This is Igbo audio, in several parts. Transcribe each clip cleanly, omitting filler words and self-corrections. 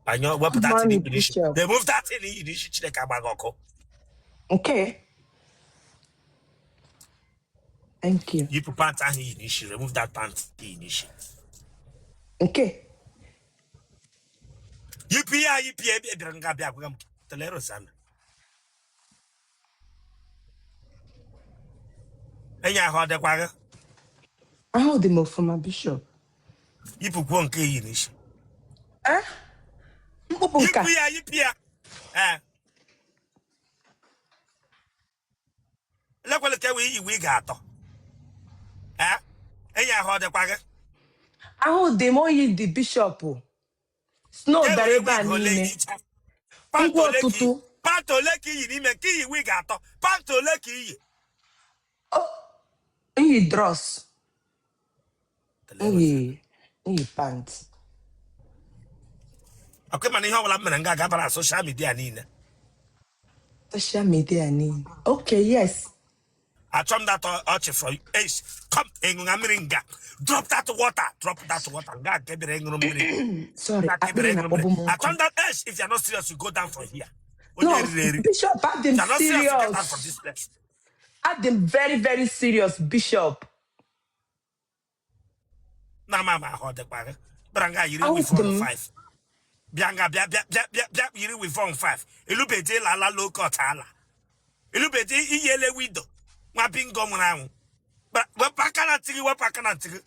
Banye Good wepụta thing morning, i kpu n'isi. Bishop. Remove that thing i yi n'isi Chineke agba gị ọkụ. Okay. Thank you. Yipụ pant ahụ i yi n'isi. Remove that pant i yi n'isi. Okay. Yipụ ya yipụ ya ebe bịara nga bịa agwa m tele Rosanna. Enyi ahụ ọ dịkwa gị? Ahụ dị m ọfụma, Bishop. Yipụkwuo nke i yi n'isi. Eh? M kpụpụ nke a. Yipụ ya yipụ ya. Ee. Lekwele ka wee iwe ị ga-atọ. Ee. Enyi ahụ ọ dịkwa gị? Ahụ dị m oyi dị Bishop. Snow E dara were ebe a wig ole niile. yicha. Pant Ngwa ole ka ọtụtụ. i pant ole ka i yi n'ime nke i yi wig atọ. Pant ole ka i yi? Oh, m yi drawers. M yi m yi pant. Ọkwa mana ihe ọbụla m mere nga gabara social media niile. Social media niile. Okay, yes. Achọ m that ọchị from ace come ịṅụṅa mmiri nga drop that water drop that water nga nke bịara ịṅụrụ mmiri Sorry, nga nke bịara akpịrị ịṅụrụ na-akpọbu mmiri m achọ nkụ. m that ace if you are not serious you go down from here onye No, eriri eri Bishop, adị if m you are not serious you get out from serious. this place. Adị m very, very serious, Bishop. Na ama ama ahụ ọ dịkwa gị bịara nga yiri Ahụ dị weave-on m. 5 bịa nga bịa bịa bịa bịa bịa yiri weave-on 5 ilubeje ịla ala low cut ala ilubeje iyele widow nwa bingo nwụrụ anwụ wepụ aka na ntị gị wepụ aka na ntị gị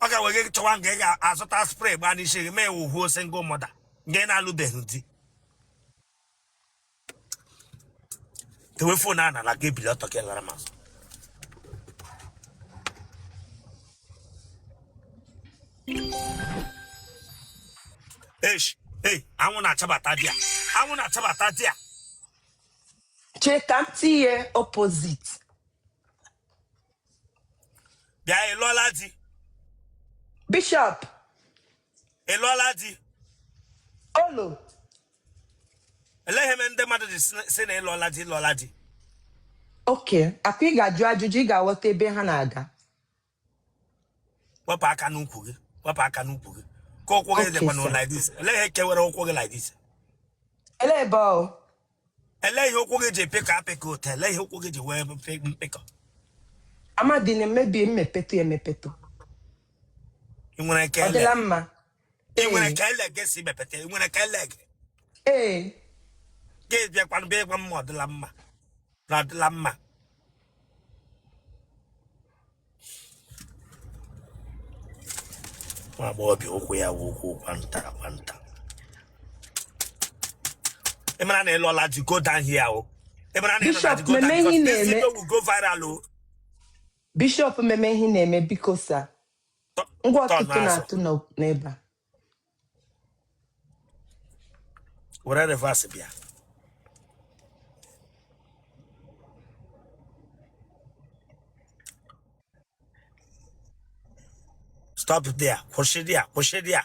ọ ga-ewe gị chọwa nga ị ga-azụta spray gbaa n'isi gị mee wuhuo single mother nga ị na-alụbeghị di tewe phone a n'ala gị ebili ọtọ ka ị lara m azụ esh ei anwụ na-achabata di a anwụ na-achabata di a Chee ka m tinye opposite. Bịa ị lụọla di? Bishop. Ị lụọla di? Olo. Elee ihe mere ndị mmadụ ji sị na ị lụọla di ị lụọla di? Okay, akwa ị ga-ajụ ajụjụ ị ga-aghọta ebe ha na-aga. Wepụ aka n'ukwu gị wepụ aka n'ukwu gị ka ụkwụ gị Okay, dịkwa sir. like this. Elee ihe kewere ụkwụ gị like this? Elee ebe ọ? Elee ihe ụkwụ gị ji pịkọ apịkọ otu elee ihe ụkwụ gị ji wee mpịkọ? Amadị na emebi mmepetụ emepetụ. Ị nwere ka Ọ ele dịla mma. ị nwere Ee. ka ele gị si mepete ị nwere ka ele gị Ee. gị bịakwanụ bịa ịgwa m ma ọ dịla mma na ọ dịla mma. Nwa agbọghọbịa ụkwụ ya wụ ụkwụ kwanta kwanta. Ị mara na ị lụọla di go down here o. Ị mara na ị lụọla Bishop di go down meme ihe because ị this na-eme. video will go viral o. Bishop meme ihe ị na-eme biko sir. Ngwa Turn ọtụtụ azụ. na-atụ n'ebe a. Were reverse bịa. Stop there. Kwụsị there. Kwụsị there.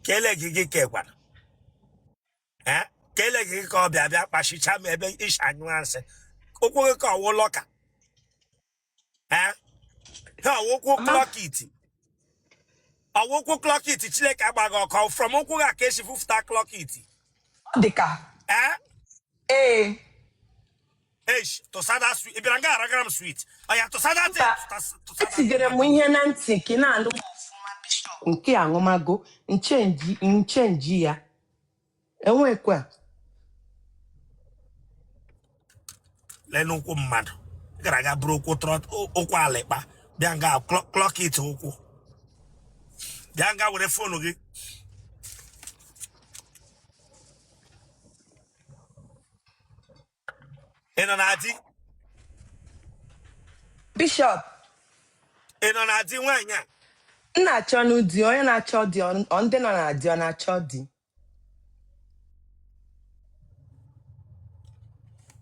Ka ele gị gị ka gwara. Eh? Ka ele gị ka ọ bịa bịa kpachicha m ebe ishi anyụ asị. Ụkwụ gị ka ọwụ locker. Eh? Ha ọwụ ụkwụ Ama clock it. Ọwụ ụkwụ clock it Chineke agbaghị ọkụ from ụkwụ gị a ka esi fufụta clock it. ọ dị ka Eh? ee Eish, tụsada sweet. Ị bịara nga aragara m sweet. Oya tụsada thing. mba Tụsada etinyere m ihe na ntị ka ị na-anụ m ọfụma Bishop nke aṅụmago nchenji nchenji ya enwekwa lee n'ụkwụ mmadụ gara aga bụrụ ụkwụ trọ ụkwụ alịkpa bịa nga clock it ụkwụ bịa nga were phone gị ị nọ na di Bishop ị nọ na di nwaanyị a m na-achọ nụ di onye na-achọ di ọ ndị nọ na di ọ na-achọ di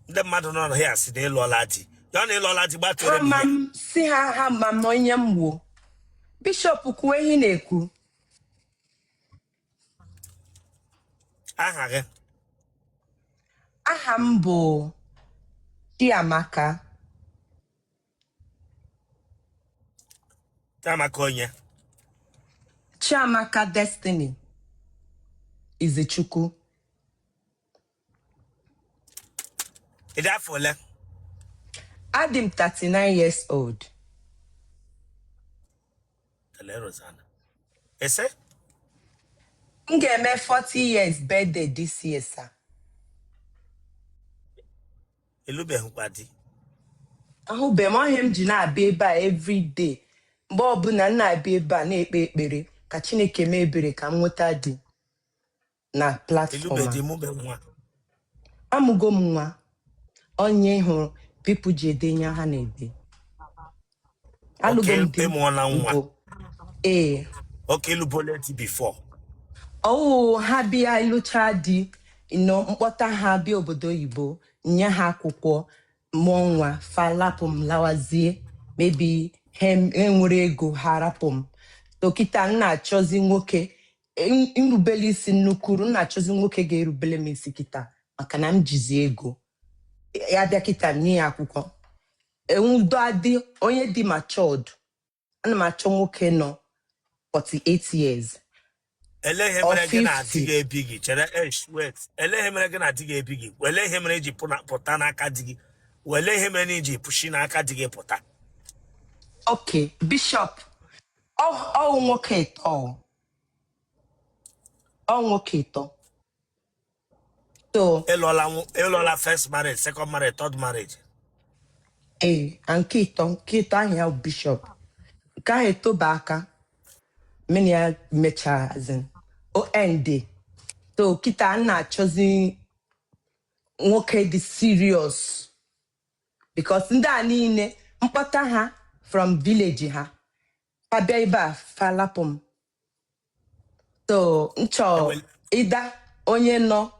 ndị mmadụ nọ na ya si na ị lụọla di ya na ị lụọla di ha gbatuore m ma ihe m si ha ha ma m onye m wuo Bishop kwuo ihe ị na-ekwu aha gị aha m bụ Chiamaka Chiamaka onye Chiamaka Destiny Izechukwu. Ị dị afọ ole? Adị m 39 years old. Tele Rosanna. Ese? M ga-eme 40 years birthday this year, sir. Ị lụbeghịkwa di. Ahụbeghị m ọhịa m ji na-abịa ebe a every day. Mgbe ọbụla m na-abịa ebe a na-ekpe ekpere ka Chineke mee ebere ka m nweta di na platform Ị lụbe a. di, mụbe nwa. Amụgo m nwa onye hụrụ people ji edenye ha na-ede. Alụgo Okay, m di ị mụọla nwa. mbụ. Ee. Okay, ị lụbole di before. Ọwụ ha bịa ịlụcha di nọ mkpọta ha bịa obodo oyibo nye ha akwụkwọ mụọ nwa fa lapụ m lawazie maybe ha enwere ego ha rapụ m. So kịta m na-achọzi nwoke nrubele isi nnukwuru m na-achọzi nwoke ga-erubele m isi kịta maka na m jizi ego ya bịa kịta nye ya akwụkwọ enwudo adị onye dị matured. Ana m achọ nwoke nọ 48 years Ele ihe or mere gị na di 50. gị ebighị? Chere, wait. Ele ihe mere gị na di gị ebighị? Ele ihe mere iji pụta n'aka di gị? Ele ihe mere na iji pụshi n'aka di gị pụta? Okay, Bishop, ọ nwoke ịtọ, ọ nwoke ịtọ. So Ịlụọla first marriage, second marriage, third marriage? Ee, na nke ịtọ ahụ ya bụ Bishop. Nke ahụ etoba aka mena ya mechara as in, o end. So kịta m na-achọzi nwoke dị serious because ndị a niile mkpọta ha from village ha fa bịa ebe a fa lapụ m. So m chọọ ịda onye nọ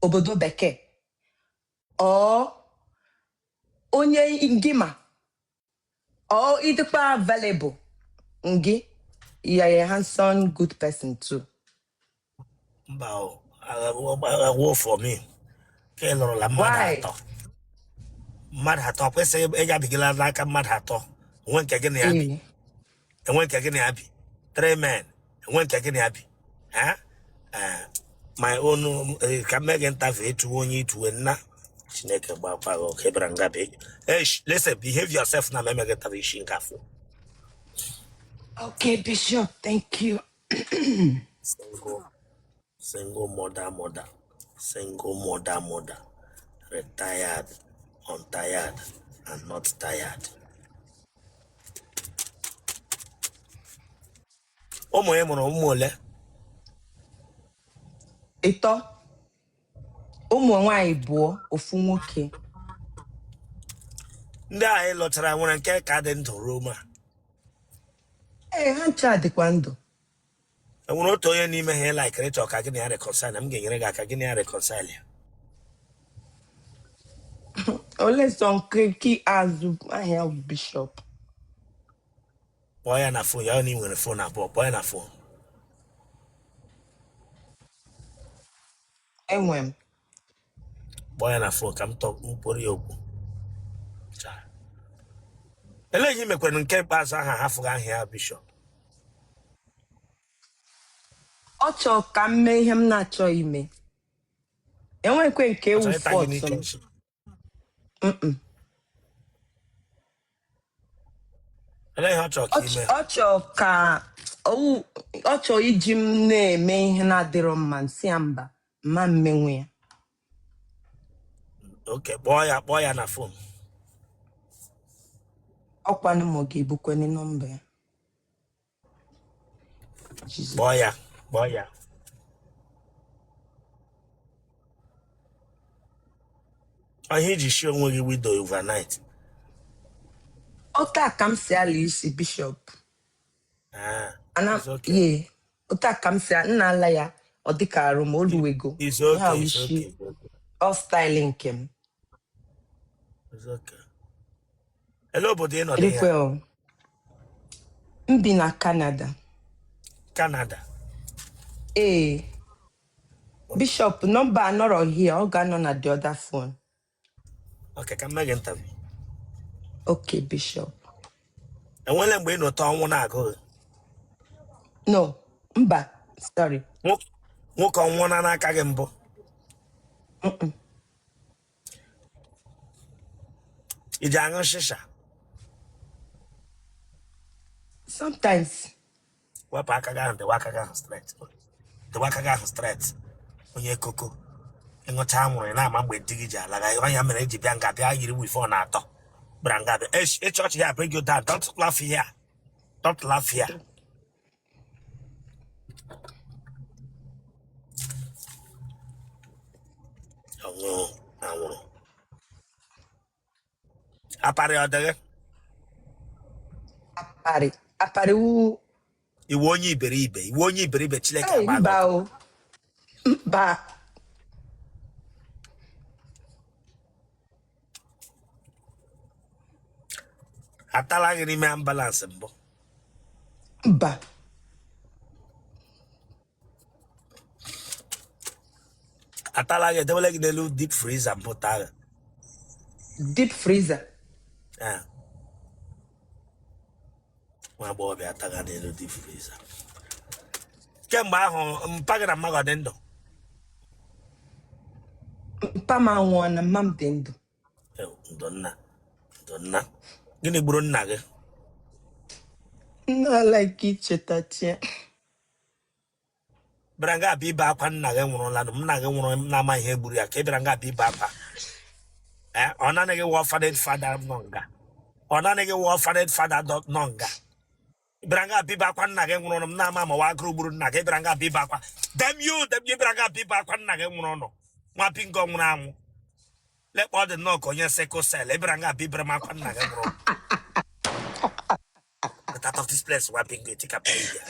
obodo bekee ọ onye ngị ma ọ ịdịkwa available ngị. You are a handsome good person too. Mba o, agwụ for me ka ị lụrụla mmadụ Why? atọ. Mmadụ atọ kwesịghị ịgabigala n'aka mmadụ atọ. Enwe nke gị na ya bi? Enwe nke gị na ya bi? Three men, enwe nke gị na ya bi? Ha? Eh, my own ka m mee gị interview etuwe onye ituwe nna Chineke gbakwa gị ọkụ ịbara nga be. Hey, listen, behave yourself na m eme gị interview isi nke afọ. Okay, Bishop, thank you. Single mother, mother, single mother, mother, retired, untired and not tired. Ụmụ ị mụrụ, ụmụ ole? Ịtọ, ụmụ nwaanyị bụọ, ofu nwoke. Ndị a ị lụchara nwere nke ka dị ndụ ruo ma? Ee, ha ncha dịkwa ndụ. Enwere otu onye n'ime ha ị likere ịchọ ka gị na ya reconcile na m ga-enyere gị aka gị na ya reconcile ya? Ole sọ nke azụ ahịa bụ Bishop. Kpọọ ya na phone ya ọ na ị nwere phone abụọ, kpọọ ya na phone. Enwe m. Kpọọ ya na phone ka m tọ mkpụrụ ya okwu. Cha. Elee ihe i mekwere nke ikpeazụ ahụ ahafụghị aha ya Bishop? Ọ chọọ ka m mee ihe m na-achọghị ime. Enwekwe nke Ọ ewu chọrọ ịta gị fault n'ike m. nshi? Mm-mm. Elee ihe ọ chọrọ ka Ọ ị mee? Ọ chọọ ka ọ chọọ iji m na-eme ihe na-adịrọ mma, nsị ya mba, mma mmenwe ya. Okay, kpọọ ya, kpọọ ya na phone. Ọkwanụ ma ọ ga-ebukweni nọmba ya. Jesus. Kpọọ ya, kpọọ ya. Ọ ihe iji shi onwe gị widow overnight? Otu a ka m si ala isi, Bishop. Ah, Ana it's okay. ye otu a ka m si nna ala ya ọ dịka arụ ma oluwego. It's Ihe okay, a it's isi okay, it's okay. ọ style nke m. It's okay. Ele obodo ị nọ n'ihe? Erikwe o. M bi na Canada. Canada? Ee. Bishop, nọmba anọrọ here, ọ ga-anọ na the other phone. Okay, ka m mee gị interview. Okay, Bishop. Enwele mgbe ị nọta ọnwụ na-agụ gị? No. Mba, sorry. Nwoke ọ nwụọna n'aka gị mbụ? Mm-mm. I ji aṅụ shisha? Sometimes. Wepụ aka gị ahụ, dewe aka gị ahụ straight, dewe aka gị ahụ straight. Onye koko ị ṅụcha anwụrụ, ị na-ama mgbe di gị ji alaga. Ọ ya mere eji bịa nga bịa yiri weave na atọ bịara nga bịa ịchị ọchị ya. Bring you down. Don't laugh here, don't laugh here. Ọṅụrụ anwụrụ aparị ọ dịghị? Aparị, aparị wu? Ị wụ onye iberibe, ị wụ onye iberibe. Chineke Hey, agba gị mba ọkụ. o, mba. Atala gị n'ime ambulance mbụ? Mba. Atala gị, edewela gị n'elu deep freezer mbụ taa gị? Deep freezer? Ah. Nwa agbọghọbịa ataga n'elu deep freezer kemgbe ahụ. Mpa gị na mma gị ọ dị ndụ? Mpa m anwụọ na, mma m dị ndụ. Ndo nna, ndo nna. Gịnị gburu nna gị? M na-like ichetachi ya. Bịara nga abịa ibe akwa nna gị nwụrụla, nna gị nwụrụ na-ama ihe gburu ya, ka ị bịara nga abịa ibe akwa. Ee, ọ naanị gị wụ orphanage father nọ nga? Ọ naanị gị wụ orphanage father nọ nga? Bịara nga abịa ibe akwa nna gị nwụrụ m na-ama ma wa agụrụ gburu nna gị. Bịara nga abịa ibe akwa. Damn you, damn you. Bịara nga abịa ibe akwa nna gị nwụrụ nọ nwa pingo nwụrụ anwụ. Lekpa ọ dị nnọọ ka onye sickle cell. Ị bịara nga abịa ibere m akwa nna gị nwụrụ. Get out of this place, nwa pingo etikapụ ya.